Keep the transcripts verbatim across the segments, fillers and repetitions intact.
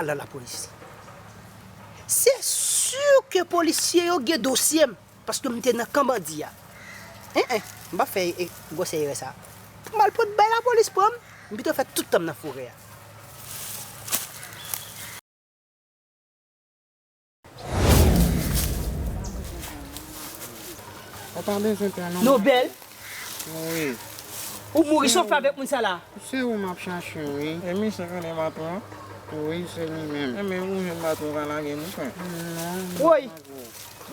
Nan lapolis. Se si ke polisye yo gen dosye m, paske m te nan kan bandi a. En, en, m p ap fè e, gwosè erè sa. Pou m al pot bay lapolis pran m, m pito fè tout tan m nan forè a. Ou pa bezwen pè non. Nobèl. Wi. Ou mouri sofle avèk moun sa la. Se ou m ap chache, wi. E misye konnen maton an? Wi, se li menm. Enben, ou jwenn maton ou ka lage nou, frè. Non. Woy.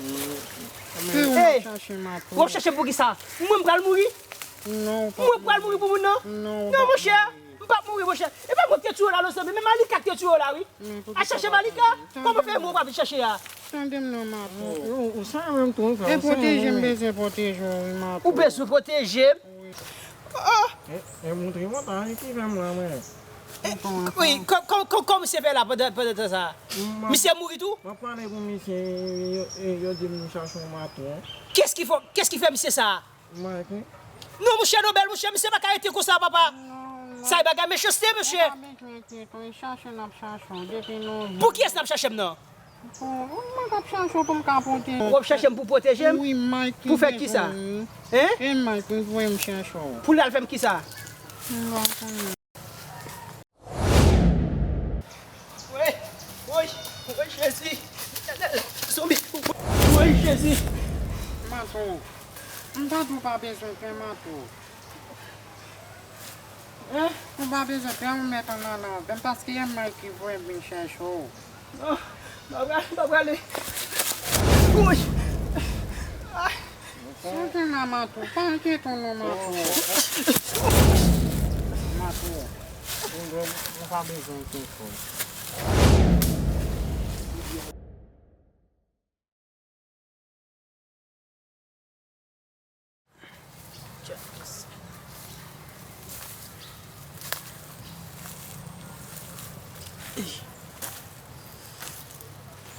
Se ou m ap chache, maton. W ap chache m pou ki sa? Mwen m pral mouri? Non, ou pa. Mwen pral mouri pou moun nan? Non, ou pa. Non, monchè. M p ap mouri, monchè. E pa mwen ki te tiye w la, non, sanble. Men Malika ki te tiye w la, wi. Al chache Malika. Kòman fè mwen w pa vin chache a? Tande m non, mato. Ou, ou sa menm tou, frè. E pwoteje m bezwen pwoteje w, wi, mato. Ou bezwen pwoteje m? Wi. Ah! E, e montre montan ki fè m la, mwen. Wi, kò, kò, kò, kòman misye fè la pandan, pandan tan sa? Misye mouri tou? M ap pale pou misye, yo, yo, yo di m chache yon mato. Kiyès ki fè, kiyès ki fè misye sa? Mwen, wi. Non, monchè Nobèl, monchè, misye pa ka rete konsa, papa. Non, non. Sa e bagay mechanste, monchè. Ou pa bezwen enkyete w, e chache n ap chache w, depi nou. Pou kiyès n ap chache m nan? Pou, mwen k ap chache w pou m ka pwoteje w. W ap chache m pou pwoteje m? Wi, Mike ki bezwen m. Pou fè kisa? Hein? E Mike ki voye m chache w. Pou l al fè m kisa? M pa konnen. Woy, woy, woy, Jezi. Zonbi. Woy, Jezi. Mato, m ta di w pa bezwen pè, mato. Hein? Ou pa bezwen pè, ou mèt ann ale avè m, paske e Mike ki voye m vin chache w. Non, m pa prale, m pa prale. Woy. Ah. Soti la, mato. Pa enkyete w non, mato. Mato. Ou, ou, ou pa bezwen enkyete w.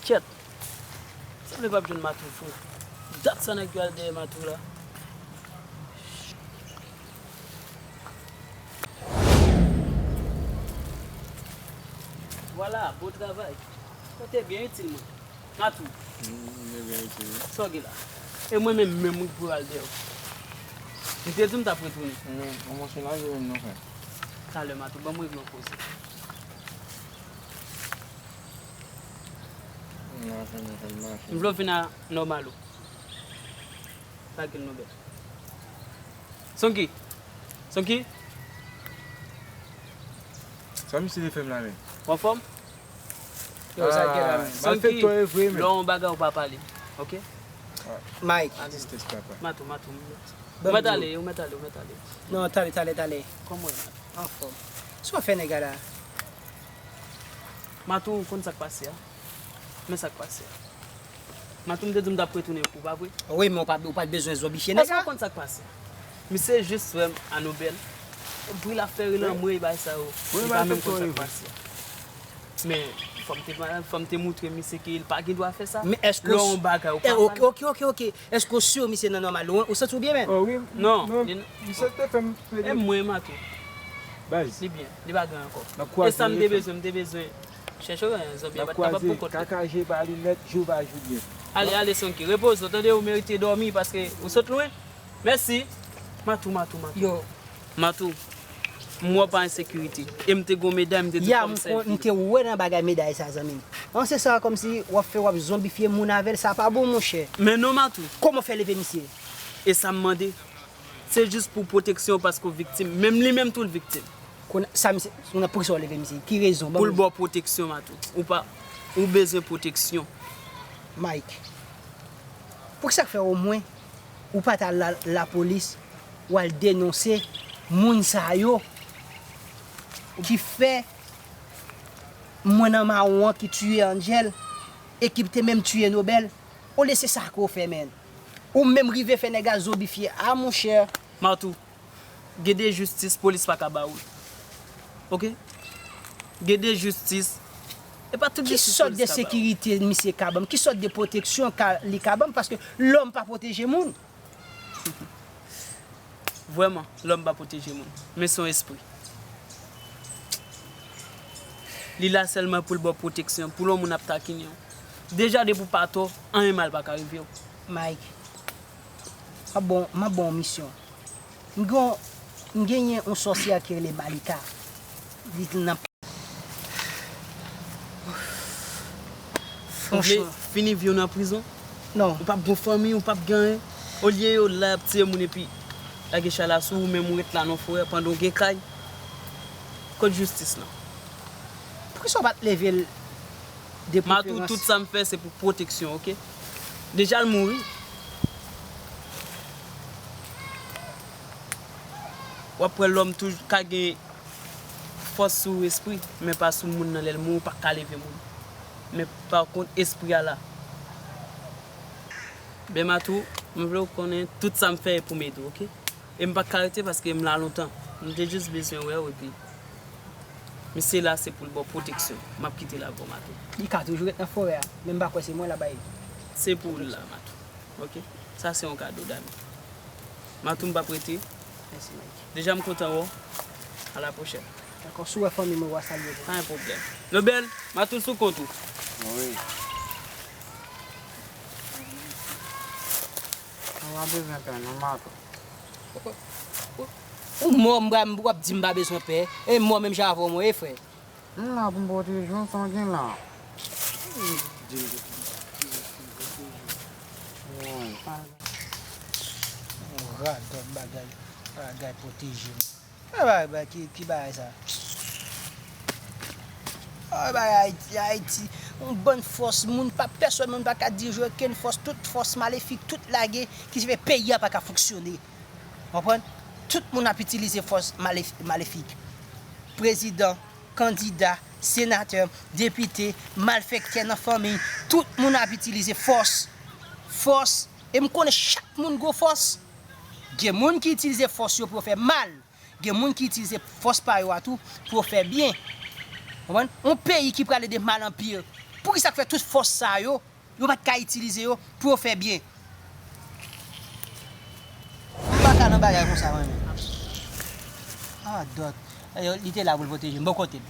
Kyèt. Sanble m p ap jwenn Matou, frè. Dat sa nèg yo al dèyè Matou la. Vwala, bon travay. Ou te byen itil mwen. Matou. Mm, m te byen itil, wi. Sa w gen la? E mwen menm, menm wi pou al dèyè w. M te di w m t ap retounen. Men, yon mouche lage menm non, frè. Talè, Matou, ban m regle yon koze. M vle w vin a nòmal ou. Lage l non, bèl. Sonky. Sonky. Sa misye te fè m la menm? W anfòm? Yo, sa gen la menm. Sonky, lè w yon bagay ou pa pale. Oke? Mike. Matou, Matou. Ou mèt ale, ou mèt ale, ou mèt ale. Non, talè, talè, talè. Kòman w ye, Matou? Anfòm. Sa w fè nèg la? Matou, ou konn sa k pase a? Men sa k pase a. Matou, m te di w m t ap retounen pou ou, pa vre? Wi, men ou pa, ou pa t bezwen zonbifye nèg la. Èske w konn sa k pase? Misye jis wè m a Nobèl. Bri l ap fè ri l anmwey, bagay sa yo. Li pa menm konn sa k pase. Men fò m te, fò m te moutre misye ke l pa gen dwa fè sa. Men èske lè w yon bagay ou pa pale. Oke, oke, oke, oke. Èske w si misye nan nòmal ou, ou santi w byen, menn? Oh, wi. Non, non, misye te fè m plede. E mwen, Matou. Baz. Li byen, li pa gen ankò. E sa m te bezwen, m te bezwen. Chèche w, zanmi, pa t kapab pou kont li. Kaka je pa linèt, jou pa jou byen. Ale, ale, Sonky, repoze w, tande, ou merite dòmi paske ou sot lwen. Mèsi. Matou, Matou, Matou. Yo. Matou, m wè w pa an sekirite. E m te gon meday, m te di kòmsè. Ya, m te wè nan bagay meday sa, zanmi m. An, se sa, kòmsi w ap fè, w ap zonbifye moun avè l, sa pa bon, monchè. Men non, Matou. Kòman w fè leve misye? E sa m mande. Se jis pou pwoteksyon paske w viktim. Menm li menm tou l viktim. Kounye a, sa misye, kounye a poukisa w leve misye? Ki rezon? Ban m rezon. Pou l ba w pwoteksyon, Matou. Ou pa, ou bezwen pwoteksyon. Mike, poukisa k fè omwen ou pa t al la, lapolis, w al denonse moun sa yo ki fè mwen nan mawon an ki tiye Angel e ki te menm tiye Nobel? Olye se sa ke w fè, menn. Ou menm rive fè nèg la zonbifye. A, monchè. Matou, gen de jistis, polis pa ka ba ou l. Oke? Gen de jistis. E pa tout jistis polis ka ba ou. Ki sòt de sekirite misye ka ban m? Ki sòt de pwoteksyon ka, li ka ban m? Paske lòm pa pwoteje moun. Vrèman, lòm pa pwoteje moun. Men se yon espri. Li la sèlman pou l ba w pwoteksyon, pou lè yon moun ap takinnen w. Deja depi w pa atò, anyen mal pa ka rive w. Mike, m ap ba w, m ap ba w yon misyon. M gen, m genyen yon sòsyè ki rele Malika. Li nan Ou vle fini vi w nan prizon? Non. Ou p ap gen fanmi, ou p ap gen anyen. Olye yo la y ap tiye moun epi lage chala sou ou, menm ou ret la nan forè pandan w gen kay. Kot jistis lan? Poukisa w pa t leve l de preferans? Matou, tout sa m fè se pou pwoteksyon, oke? Deja l mouri. W ap wè lòm toujou ka gen fòs sou espri, men pa sou moun nan. Lè l mouri, ou pa ka leve moun. Men pa kont espri a la. Ben Matou, m vle w konnen tout sa m fè e pou m ede w, oke? E m pa ka rete paske m la lontan. M te jis bezwen wè w epi misye la se pou l ba w pwoteksyon. M ap kite l avè w Matou. Li ka toujou ret nan forè a, men m pa kwè se mwen l ap bay pwoteksyon. Se pou l la Matou. Oke? Sa se yon kado Dani. Matou m p ap rete. Mèsi Mike. Deja m kontan wè w. A la pwochèn. Dakò, si w wè fanmi mwen, w a salye pou mwen. Pa gen pwoblèm. Nobel, Matou sou kont ou. Wi. Mwen pa bezwen pè non Matou. Ou mò, m, w ap di m pa bezwen pè. E mò menm jan avè w mwen, e frè. M la pou m pwoteje w, sa w gen la? Radòt bagay, bagay pwoteje m. Ah, bagay, bagay, ki, ki bagay sa? Ah, bagay Ayiti, Ayiti, yon bann fòs, moun pa, pèsòn moun pa ka dirije okenn fòs, tout fòs malefik, tout lage, ki fè peyi a pa ka fonksyone. Konprann? Tout moun ap itilize fòs malef-, malefik. Prezidan, kandida, senatè, depite, malfektè nan fanmi, tout moun ap itilize fòs. Fòs. E m konnen chak moun gon fòs. Gen moun ki itilize fòs yo pou yo fè mal. Gen moun ki itilize fòs pa yo a tou pou yo fè byen. Konprann? Yon peyi ki prale de mal an pi, poukisa k fè tout fòs sa yo, yo pa t ka itilize yo pou yo fè byen? M pa ka nan bagay konsa mwen menm. Ah, Dòt. Li te la pou l pwoteje m. Bon, kote l?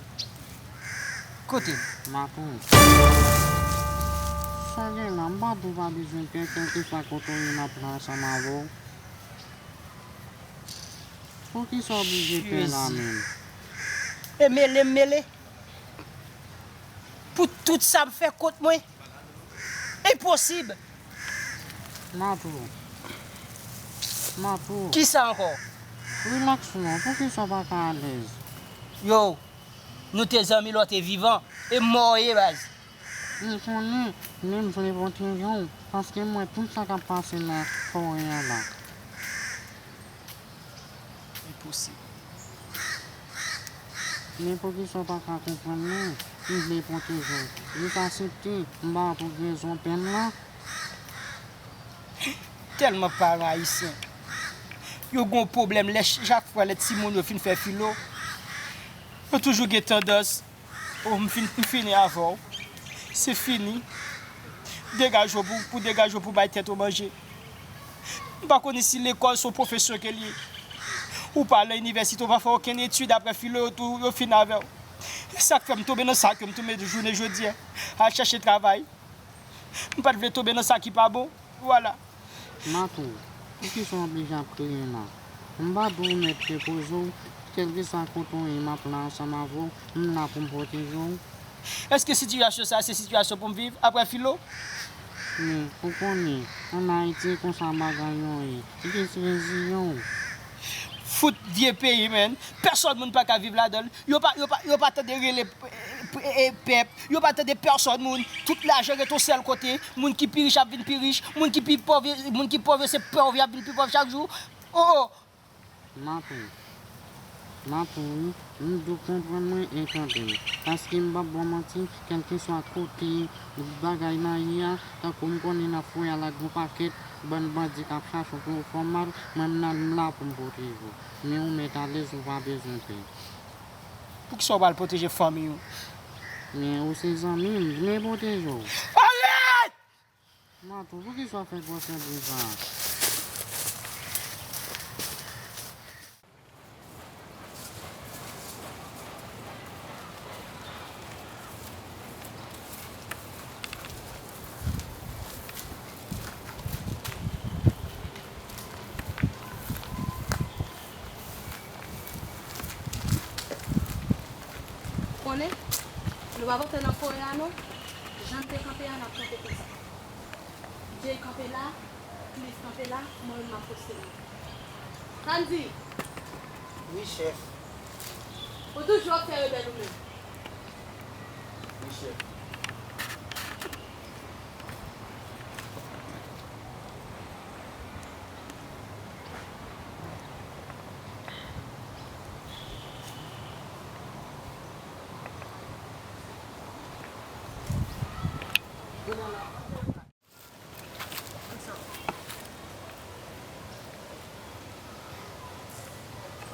Kote l? Matou. Sa gen la, m pa di w pa bezwen pè, kèlkeswa kote w ye, m ap la ansanm avè w. Poukisa w oblije pè la menm? E mele m mele? Pou tout sa m fè kont mwen? Enposib! Matou. Matou. Kisa ankò? Rilaks non, poukisa w pa ka alèz? Yo, nou te zanmi lè w te vivan, e mò w ye baz. M konnen, men m vle pwoteje w, paske m wè tout sa k ap pase nan forè an la. Enposib. Men poukisa w pa ka konprann mwen? M vle pwoteje w. Jis asepte, m ba w tout rezon pè m lan. Tèlman paran ayisyen. Yo gon pwoblèm lè ch-, chak fwa lè timoun yo fin fè filo, yo toujou gen tandans Oh, m fin, m fini avè w. Se fini. Degaje w pou, pou degaje w pou bay tèt ou manje. M pa konnen si lekòl se yon pwofesyon ke l ye. Ou pa al nan inivèsite, ou pa fè okenn etid apre filo yo tou, yo fin avè w. E sa k fè m tonbe nan sa ke m tonbe jounen jodi a, al chèche travay. M pa t vle tonbe nan sa ki pa bon. Vwala. Matou, poukisa w oblije ap kriye la? M pa di w mèt repoze w, kèlkeswa kote w ye, m ap la ansanm avè w, m la pou m pwoteje w. Èske sitiyasyon sa a se sitiyasyon pou m viv apre filo? Men, ou konnen, ann Ayiti, e konsa bagay yo ye. Jis reziyen w. Fout vye peyi, man. Pèsòn moun pa ka viv ladan l. Yo pa, yo pa, yo pa tande rele, e, e, pèp. Yo pa tande pèsòn moun. Tout lajan ret yon sèl kote. Moun ki pi rich ap vin pi rich. Moun ki pi pòv, moun ki pòv yo se pòv y ap vin pi pòv chak jou. Oh, oh. Matou. Matou, wi. M di w konprann mwen e tande m. Paske m p ap ba w manti, kèlkeswa kote bagay la ye a, tankou m konnen nan forè a la gen yon pakèt bann bandi k ap chache w pou yo fè w mal, mwen m nan, m la pou m pwoteje w. Men ou mèt alèz, ou pa bezwen pè. Poukisa w pral pwoteje fanmi w? Men ou se zanmi m, vle pwoteje w. Arèt! Matou, poukisa w fè gwosè bri sa a? Nou p ap antre nan forè a non. Jan n te kanpe a, n ap kanpe konsa. Jay kanpe la, Cliff kanpe la, mwen menm m ap poste la. Sandy! Wi, chèf. Ou toujou ap fè rebèl ou menm? Wi, chèf.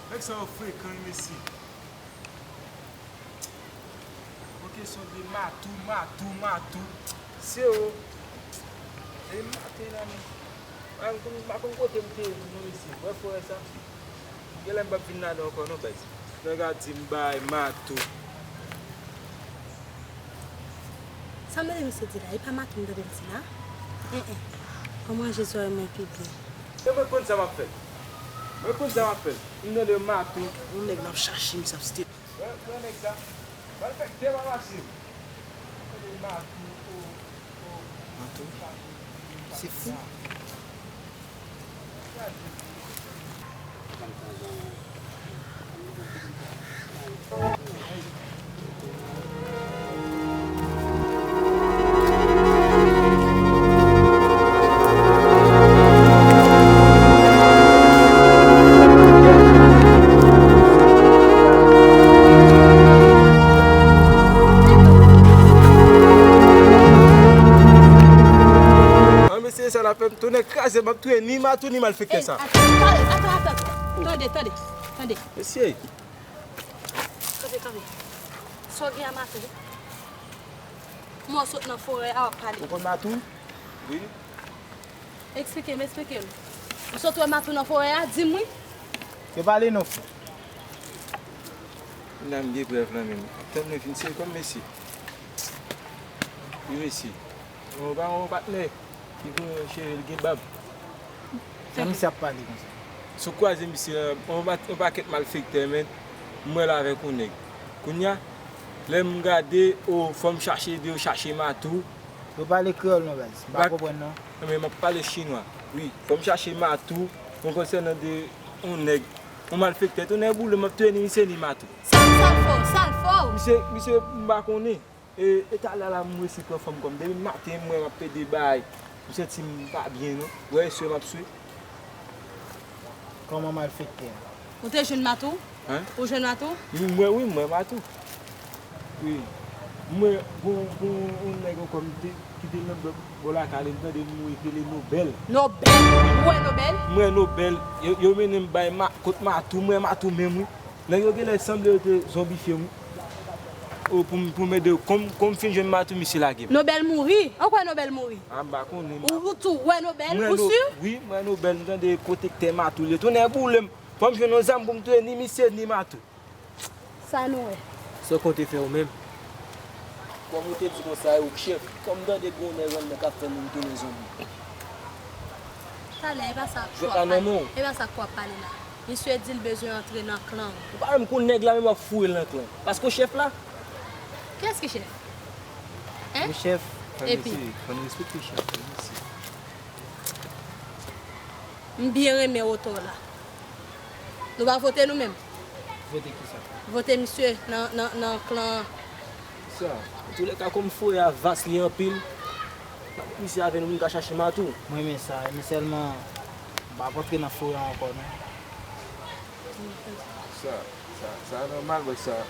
Nèg sa yo frekan, wi, mesye. Bon kesyon de matou, matou, matou. Se yo. E maten la, men. Mwen, m pa konn kote m te ye, non, mesye. Wè frè sa. Genlè m p ap vin ladan ankò, non, baz. Nèg la di m bay matou. Sa m tande misye di la, e pa matou m tande l di la? En, en. An m ranje zòrèy mwen pi byen. E mwen konn sa m ap fè. Mwen konn sa m ap fè. M tande matou. Yon nèg m ap chache, misye ap step. Wè, wè nèg sa. Pral fè de pa mache. M tande matou, o, o. Matou? Se fou. An, mesye, sa la fè m tounen kraze, m ap touye ni matou ni malfektè sa. Ey, atann, atann, atann, atann. Tande, tande, tande. Mesye. Kanpe, kanpe. Sa w gen a matou? Kòman w sot nan forè a, w ap pale? Ou konn matou? Wi. Eksplike m, eksplike m. Ou sot wè matou nan forè a, di m wi. Yo pale non, frè. Kounya m gen prèv lan men m. Tann mwen fin sere kòm mesye. Wi, mesye. Yon pa yon patnè ki gon cheve, l gen bab. Sa misye ap pale konsa? Sou kwaze misye, yon pa-, yon pakèt malfektè, men. M wè l avèk yon nèg. Kounya, lè m gade, o, fò m chache de yo chache matou. Yo pale kreyòl non, baz. M pa konprann non. Men m ap pale chinwa. Wi, fò m chache matou, mwen konsènan de yon nèg, yon malfektè, tou nèg boule, m ap touye ni misye ni matou. Sa, sa l fè w? Sa l fè w? Misye, misye, m pa konnen. E, e talè la m resi pran fanm kòm. Depi maten m wè m ap pede bay. M santi m pa byen non. Wè swe m ap swe. Kòman malfektè a? Ou te jwenn matou? Hein? Ou jwenn matou? Wi, m wè, wi, m wè matou. Wi. M wè gon, gon, yon nèg ankò m te, ki te nan bò, bò lakay li, m tande m wè rele Nobèl. Nobèl? Ou wè Nobèl? M wè Nobèl. Yo, yo mennen m bay ma-, kot matou, m wè matou menm wi. Nèg yo genlè sanble yo te zonbifye m wi. O, pou m, pou m ede yo. Kòm, kòm m fin jwenn matou, misye lage m. Nobèl mouri? An kwè Nobèl mouri? A, m pa konnen. Ou, ou tou wè Nobèl? Ou si? Wi, m wè Nobèl, m tande pwotektè matou li ye. Tonnè boule m. Fò m jwenn yon zam pou m touye ni misye, ni matou. Sa nou wè? Sa w konte fè ou menm? Kòm ou te di konsa, e ou k chèf. Kòm m tande gen yon nèg anndan k ap fè moun tounen zonbi. Talè, e pa sa k w ap pale. E pa sa k w ap pale la. Misye di l bezwen antre nan klan. Ou pa menm konn nèg la, men w ap foure l nan klan. Paske w chèf la. Kiyès ki chèf? Hein? Ou chèf. Epi? Fò n respekte chèf, mesye. M byen renmen otò w la. Nou pa vote nou menm? Vote kisa? Vote misye nan, nan, nan klan. Sa, antoulèka, kòm forè a vas, li anpil, misye avè nou, nou ka chache matou. Mwen renmen sa, men sèlman, m p ap antre nan forè a ankò, non. Sa, sa, sa nòmal, bòs, sa.